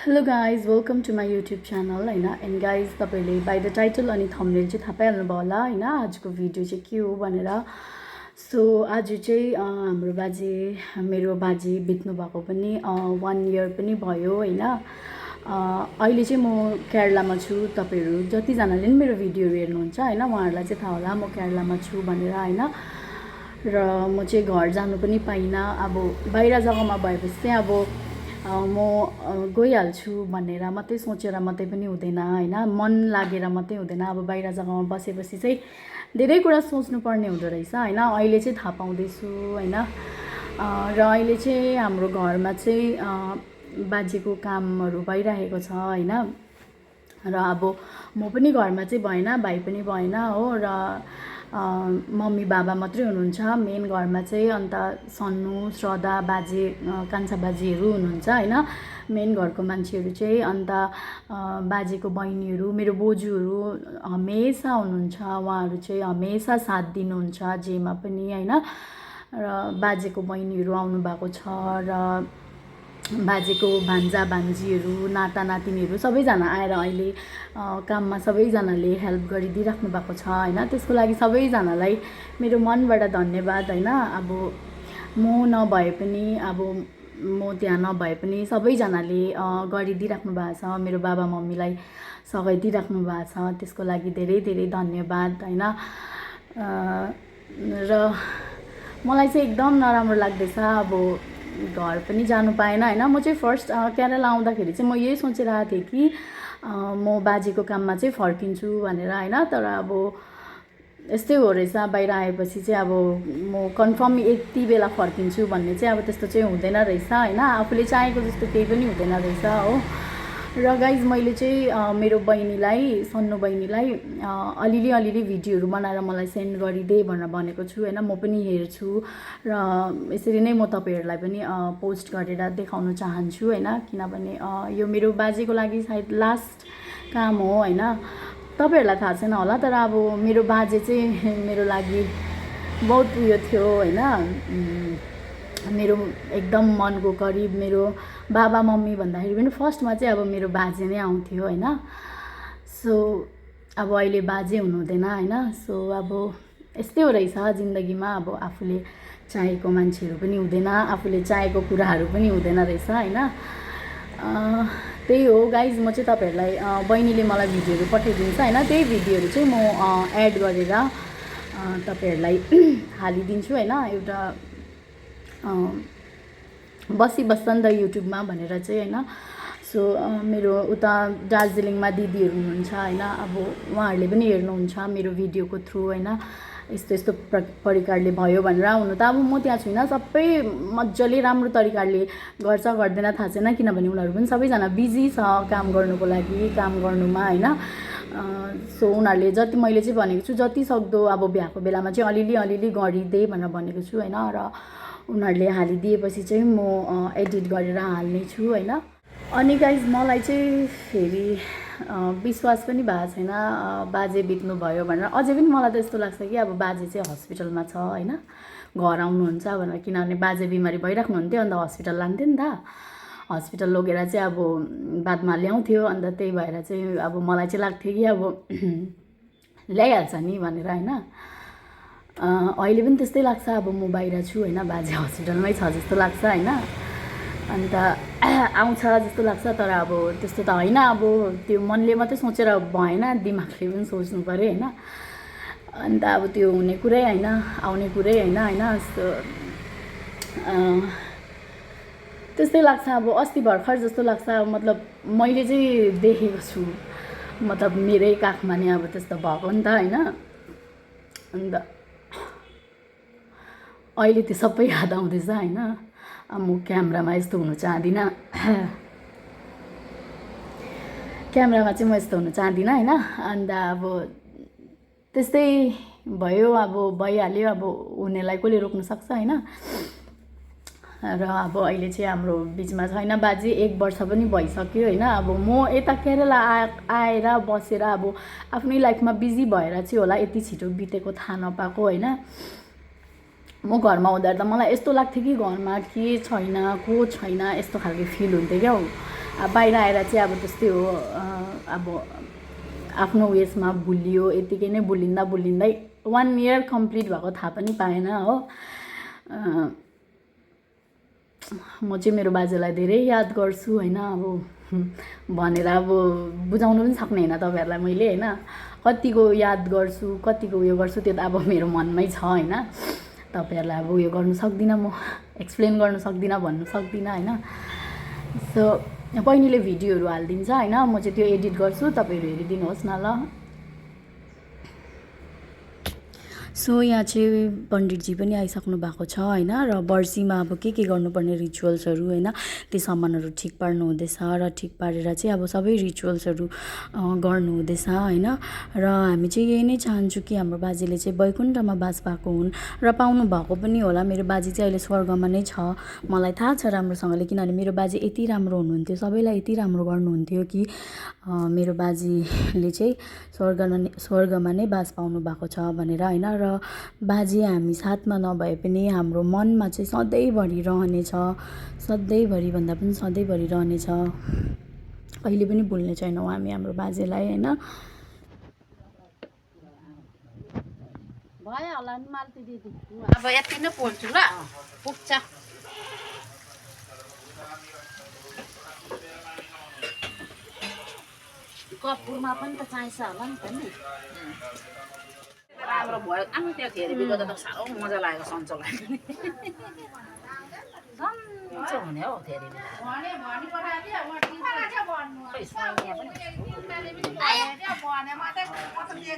Hello guys, welcome to my YouTube channel हैन and guys तपाईले by the title अनि thumbnail चाहिँ थाहा पाइहाल्नुभयो होला हैन आजको भिडियो चाहिँ के हो भनेर। सो आज चाहिँ हाम्रो बाजे मेरो बाजे बित्नु भएको पनि 1 इयर पनि भयो हैन। अहिले चाहिँ म केरलामा छु। तपाईहरु जतिजनाले नि मेरो भिडियोहरु हेर्नुहुन्छ हैन उहाँहरुलाई चाहिँ थाहा होला म केरलामा छु भनेर हैन। र म चाहिँ घर जानु पनि पाइनँ। अब बाहिर जग्गामा भएपछि चाहिँ अब म गइहाल्छु भनेर मात्रै सोचेर मात्रै पनि हुँदैन हैन, मन लागेर मात्रै हुँदैन। अब बाहिर जग्गामा बसेपछि चाहिँ धेरै कुरा सोच्नुपर्ने हुँदो रहेछ हैन। अहिले चाहिँ थाहा पाउँदैछु हैन। र अहिले चाहिँ हाम्रो घरमा चाहिँ बाजेको कामहरू भइरहेको छ हैन। र अब म पनि घरमा चाहिँ भएन, भाइ पनि भएन हो। र मम्मी बाबा मात्रै हुनुहुन्छ मेन घरमा चाहिँ। अन्त सन्नु श्रद्धा बाजे कान्छा बाजेहरू हुनुहुन्छ हैन मेन घरको मान्छेहरू चाहिँ। अन्त बाजेको बहिनीहरू मेरो बोजूहरू हमेसा हुनुहुन्छ। उहाँहरू चाहिँ हमेसा साथ दिनुहुन्छ जेमा पनि हैन। र बाजेको बहिनीहरू आउनु भएको छ र बाजेको भान्जा भान्जीहरू नाता नातिनीहरू सबैजना आएर अहिले काममा सबैजनाले हेल्प गरिदिइराख्नु भएको छ हैन। त्यसको लागि सबैजनालाई मेरो मनबाट धन्यवाद हैन। अब म नभए पनि अब म त्यहाँ नभए पनि सबैजनाले गरिदिइराख्नु भएको छ, मेरो बाबा मम्मीलाई सघाइदिइराख्नु भएको छ। त्यसको लागि धेरै धेरै धन्यवाद हैन। र मलाई चाहिँ एकदम नराम्रो लाग्दैछ अब घर पनि जानु पाएन हैन। म चाहिँ फर्स्ट केरला आउँदाखेरि चाहिँ म यही सोचिरहेको थिएँ कि म बाजेको काममा चाहिँ फर्किन्छु भनेर हैन। तर अब यस्तै हो रहेछ, बाहिर आएपछि चाहिँ अब म कन्फर्म यति बेला फर्किन्छु भन्ने चाहिँ अब त्यस्तो चाहिँ हुँदैन रहेछ हैन। आफूले चाहेको जस्तो केही पनि हुँदैन रहेछ हो। र गाइज मैले चाहिँ मेरो बहिनीलाई सन्नु बहिनीलाई अलिअलि भिडियोहरू बनाएर मलाई सेन्ड गरिदे भनेर भनेको छु हैन। म पनि हेर्छु र यसरी नै म तपाईहरुलाई पनि पोस्ट गरेर देखाउन चाहन्छु हैन। किनभने यो मेरो बाजेको लागि सायद लास्ट काम हो हैन। तपाईहरुलाई थाहा छैन होला तर अब मेरो बाजे चाहिँ मेरो लागि बहुत उयो थियो हैन। मेरो एकदम मनको करिब मेरो बाबा मम्मी भन्दाखेरि पनि फर्स्टमा चाहिँ अब मेरो बाजे नै आउँथ्यो हैन। सो अब अहिले बाजे हुनुहुँदैन हैन। सो अब यस्तै हो रहेछ जिन्दगीमा। अब आफूले चाहेको मान्छेहरू पनि हुँदैन, आफूले चाहेको कुराहरू पनि हुँदैन रहेछ हैन। त्यही हो गाइज। म चाहिँ तपाईहरुलाई बहिनीले मलाई भिडियोहरू पठाइदिन्छ हैन, त्यही भिडियोहरू चाहिँ म एड गरेर तपाईहरुलाई हालिदिन्छु हैन। एउटा बसी बस्छ नि त युट्युबमा भनेर चाहिँ हैन। सो मेरो उता दार्जिलिङमा दिदीहरू हुनुहुन्छ हैन। अब उहाँहरूले पनि हेर्नुहुन्छ मेरो भिडियोको थ्रु हैन। यस्तो यस्तो प्रकारले भयो भनेर। हुनु त अब म त्यहाँ छुइनँ, सबै मजाले राम्रो तरिकाले गर्छ गर्दैन थाहा छैन किनभने उनीहरू पनि सबैजना बिजी छ काम गर्नुको लागि, काम गर्नुमा हैन। सो उनीहरूले जति मैले चाहिँ भनेको छु जति सक्दो अब भ्याएको बेलामा चाहिँ अलिअलि गरिदे भनेर भनेको छु हैन। र उनीहरूले हालिदिएपछि चाहिँ म एडिट गरेर हाल्ने छु हैन। अनि गाइज मलाई चाहिँ फेरि विश्वास पनि भएको छैन बाजे बित्नु भयो भनेर। अझै पनि मलाई त यस्तो लाग्छ कि अब बाजे चाहिँ हस्पिटलमा छ हैन, घर आउनुहुन्छ भनेर। किनभने बाजे बिमारी भइराख्नु हुन्थ्यो अन्त हस्पिटल लान्थ्यो नि त। हस्पिटल लगेर चाहिँ अब बादमा ल्याउँथ्यो। अन्त त्यही भएर चाहिँ अब मलाई चाहिँ लाग्थ्यो कि अब ल्याइहाल्छ नि भनेर हैन। अहिले पनि त्यस्तै लाग्छ। अब म बाहिर छु हैन, बाजे हस्पिटलमै छ जस्तो लाग्छ हैन। अन्त आउँछ जस्तो लाग्छ तर अब त्यस्तो त होइन। अब त्यो मनले मात्रै सोचेर भएन, दिमागले पनि सोच्नु पर्यो हैन। अन्त अब त्यो हुने कुरै होइन, आउने कुरै होइन हैन। यस्तो त्यस्तै लाग्छ। अब अस्ति भर्खर जस्तो लाग्छ। मतलब मैले चाहिँ देखेको छु, मतलब मेरै काखमा नि अब त्यस्तो भएको नि त हैन। अन्त अहिले त्यो सबै याद आउँदैछ हैन। म क्यामेरामा यस्तो हुनु चाहदिनँ, क्यामेरामा चाहिँ म यस्तो हुनु चाहदिनँ हैन। अन्त अब त्यस्तै भयो, अब भइहाल्यो। अब हुनेलाई कसले रोक्न सक्छ हैन। र अब अहिले चाहिँ हाम्रो बिचमा छैन बाजे, 1 वर्ष पनि भइसक्यो हैन। अब म यता केरला आएर बसेर अब आफ्नै लाइफमा बिजी भएर चाहिँ होला यति छिटो बितेको थाहा नपाएको हैन। म घरमा हुँदा त मलाई यस्तो लाग्थ्यो कि घरमा के छैन को छैन यस्तो खालको फिल हुन्थ्यो क्या। बाहिर आएर चाहिँ अब त्यस्तै हो अब आफ्नो उयसमा भुलियो यतिकै नै भुलिँदै 1 इयर कम्प्लिट भएको थाहा पनि पाएन हो म चाहिँ मेरो बाजेलाई धेरै याद गर्छु हैन अब भनेर अब बुझाउनु पनि सक्ने हैन तपाईहरुलाई मैले हैन कतिको याद गर्छु कतिको उयो गर्छु त्यो त अब मेरो मनमै छ हैन तपाईहरुलाई अब उयो गर्न सक्दिन म एक्सप्लेन गर्न सक्दिन भन्नु सक्दिन हैन सो बहिनीले भिडियोहरु हाल्दिन्छ हैन म चाहिँ त्यो एडिट गर्छु तपाईहरु हेरिदिनुहोस् न ल सो यहाँ चाहिँ पण्डितजी पनि आइसक्नु भएको छ हैन र बर्सीमा अब के गर्नुपर्ने रिचुअल्सहरु हैन ती सामानहरु ठिक पार्नु हुँदैछ र ठिक पारेर चाहिँ अब सबै रिचुअल्सहरु गर्नु हुँदैछ हैन र हामी चाहिँ यही नै चाहन्छु कि हाम्रो बाजेले चाहिँ वैकुण्ठमा बास भएको हुन् र पाउनु भएको पनि होला मेरो बाजे चाहिँ अहिले स्वर्गमा नै छ मलाई थाहा छ राम्रोसँगले किनभने मेरो बाजे यति राम्रो हुनुहुन्थ्यो सबैलाई यति राम्रो गर्नुहुन्थ्यो कि मेरो बाजेले चाहिँ स्वर्गमा नै बास पाउनु भएको छ भनेर हैन र बाजे हामी साथमा नभए पनि हाम्रो मनमा चाहिँ सधैँभरि रहनेछ सधैँभरि भन्दा पनि सधैँभरि रहनेछ कहिले पनि भुल्ने छैनौं हामी हाम्रो बाजेलाई हैन भयो होला नि माल्ती दिदी अब यति नै पोल्छु ल पुग्छ कपुरमा पनि त चाहिन्छ होला नि त नि राम्रो भयो अनि त्यो धेरै बिगो त साह्रो मजा लाग्यो सन्चोलाई सन्चो हुने हो धेरै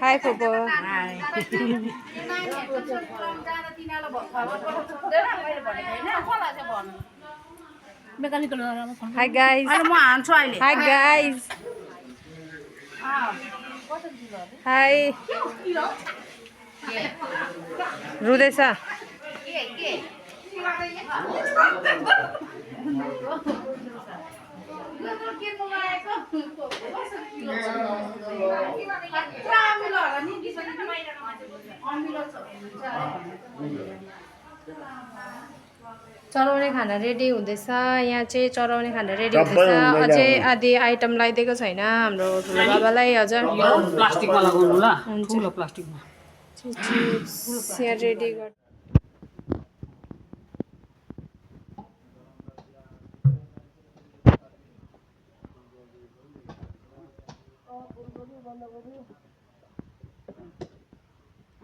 हाय फुपो हाय गाइस म हान्छु अहिले हाय गाइस हाय रुदैछ चढाउने खाना रेडी हुँदैछ यहाँ चाहिँ चढाउने खाना रेडी हुँदैछ अझै आदि आइटम लगाइदिएको छैन हाम्रो ठुलो बाबालाई हजुर प्लास्टिकमा लगाउनु ल ठुलो प्लास्टिकमा चिप्स यहाँ रेडी गर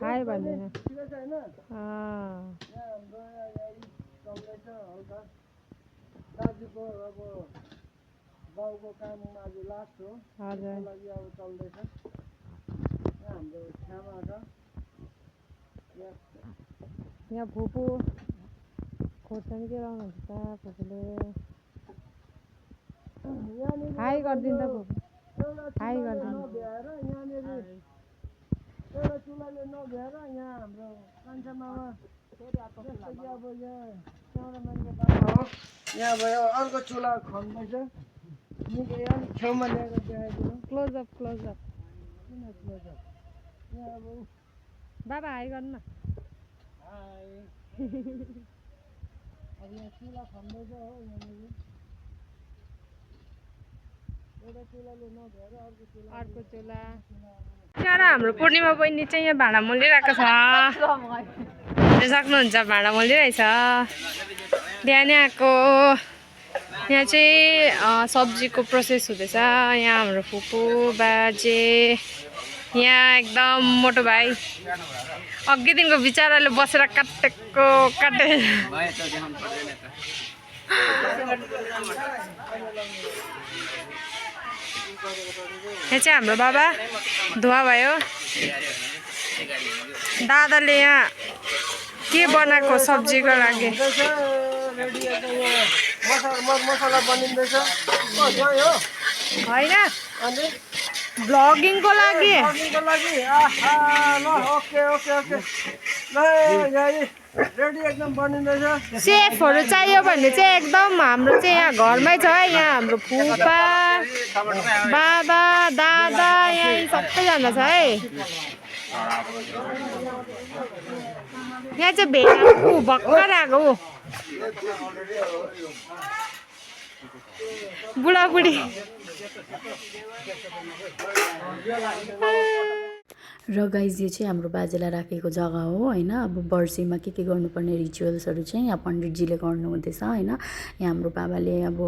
हाय भन्दैन दाजुको अब बाउको काम आज लास्ट हो हजुर लागि अब चल्दैछ हाम्रो छ्यामा छ यहाँ फुपू खोर्सानी के लाउनुहुन्छ फुपूले हाई गरिदिन्छ फुपू हाई गरिदिनु नभ्याएर यहाँनिर एउटा चुलाले नभ्याएर यहाँ हाम्रो कान्छा मामा जस्तो कि अब यहाँ एउटा मान्छे बाबा हो यहाँ भयो अर्को चुला खन्दैछ निकै अलिक छेउमा ल्याएर देखाइदिनु क्लोज अप किन क्लोज अप यहाँ अब बाबा हाई गर्नु न हाई अब यहाँ चुला खन्दैछ हो यहाँनिर एउटा चुलाले नभएर अर्को चुला यहाँ हाम्रो पूर्णिमा बहिनी चाहिँ यहाँ भाँडा मोलिरहेको छ सक्नुहुन्छ भाँडा मोलिरहेछ बिहानै आएको यहाँ चाहिँ सब्जीको प्रोसेस हुँदैछ यहाँ हाम्रो फुपू बाजे यहाँ एकदम मोटो भाइ अघिदेखिको बिचराले बसेर काटेको काटे यहाँ चाहिँ हाम्रो बाबा धुवा भयो दादाले यहाँ के बनाएको सब्जीको लागि मसला बनिँदैछ होइन अनि ब्लगिङको लागि ल ओके ओके ओके ल यहाँ रेडी एकदम बनिँदैछ सेफहरू चाहियो भने चाहिँ एकदम हाम्रो चाहिँ यहाँ घरमै छ है यहाँ हाम्रो फुपा बाबा दादा यहाँ सबैजना छ है यहाँ चाहिँ भेट भर्खर आएको बुढाबुढी र गाइज यो चाहिँ हाम्रो बाजेलाई राखेको जग्गा हो होइन। अब वर्षीमा के गर्नुपर्ने रिचुअल्सहरू चाहिँ यहाँ पण्डितजीले गर्नुहुँदैछ होइन। यहाँ हाम्रो बाबाले अब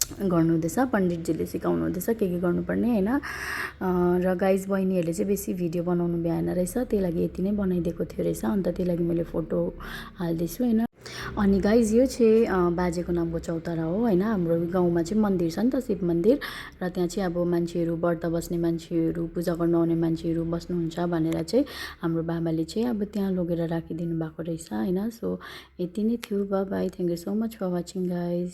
गर्नुहुँदैछ, पण्डितजीले सिकाउनु हुँदैछ के गर्नुपर्ने होइन। र गाइज बहिनीहरूले चाहिँ बेसी भिडियो बनाउनु भ्याएन रहेछ, त्यही लागि यति नै बनाइदिएको थियो रहेछ। अन्त त्यही लागि मैले फोटो हाल्दैछु होइन। अनि गाइज यो चाहिँ बाजेको नामको चौतारा हो होइन। हाम्रो गाउँमा चाहिँ मन्दिर छ नि त, शिव मन्दिर, र त्यहाँ चाहिँ अब मान्छेहरू व्रत बस्ने मान्छेहरू, पूजा गर्न आउने मान्छेहरू बस्नुहुन्छ भनेर चाहिँ हाम्रो बाबाले चाहिँ अब त्यहाँ लगेर राखिदिनु भएको रहेछ होइन। सो यति नै थियो। Bye bye, thank you so much for watching guys.